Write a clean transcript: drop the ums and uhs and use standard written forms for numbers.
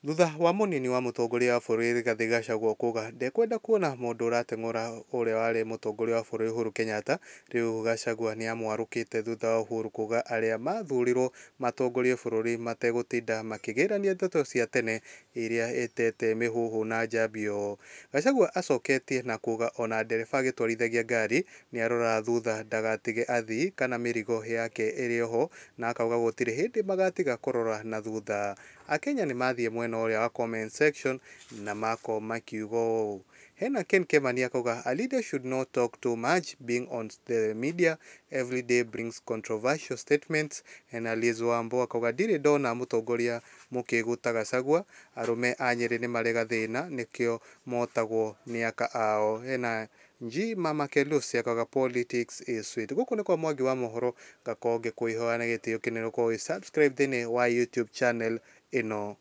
Thutha wa mũnini wa mũtongoria wa bũrũri Rigathĩ Gachagua kuga ndekwenda kuona mũndũ ũrateng'ũra ũrĩa warĩ mũtongoria wa bũrũri Uhuru Kenyatta, rĩu Gachagua nĩamwarũkĩte thutha wa Uhuru kuga arĩa mathurirwo matongorie bũrũri mategũtinda makĩgĩrania ndeto cia tene iria ĩtete mĩhuhu na njambio. Gachagua acoketie na kuga ona ndereba agĩtwarithagia ngari nĩaroraga thutha ndagatige athii kana mĩrigo yake ĩrĩ oho, na akauga gũtirĩ hĩndĩ magatiga kũrora na thutha. Akenya nĩmathiĩ mwena ũrĩa wa comment section na mako makiuga ũũ. Hena Ken Kemani akauga, "A leader should not talk too much. Being on the media every day brings controversial statements." Hena Liz Wambo akauga, "Ndirĩ ndona mũtongoria mũkĩgu ta Gachagua. Arũme a Nyĩrĩ nĩ marĩ gathĩna, nĩkĩo motagwo nĩ aka ao." Hena G Mama Kelusi akauga, "Politics is sweet." Gũkũ nĩ kwa Mwangi wa mohoro, ngakorwo ngĩkũihoya na gĩtĩo kĩnene ũkorwo wĩ subscribe thĩinĩ wa YouTube channel ĩno.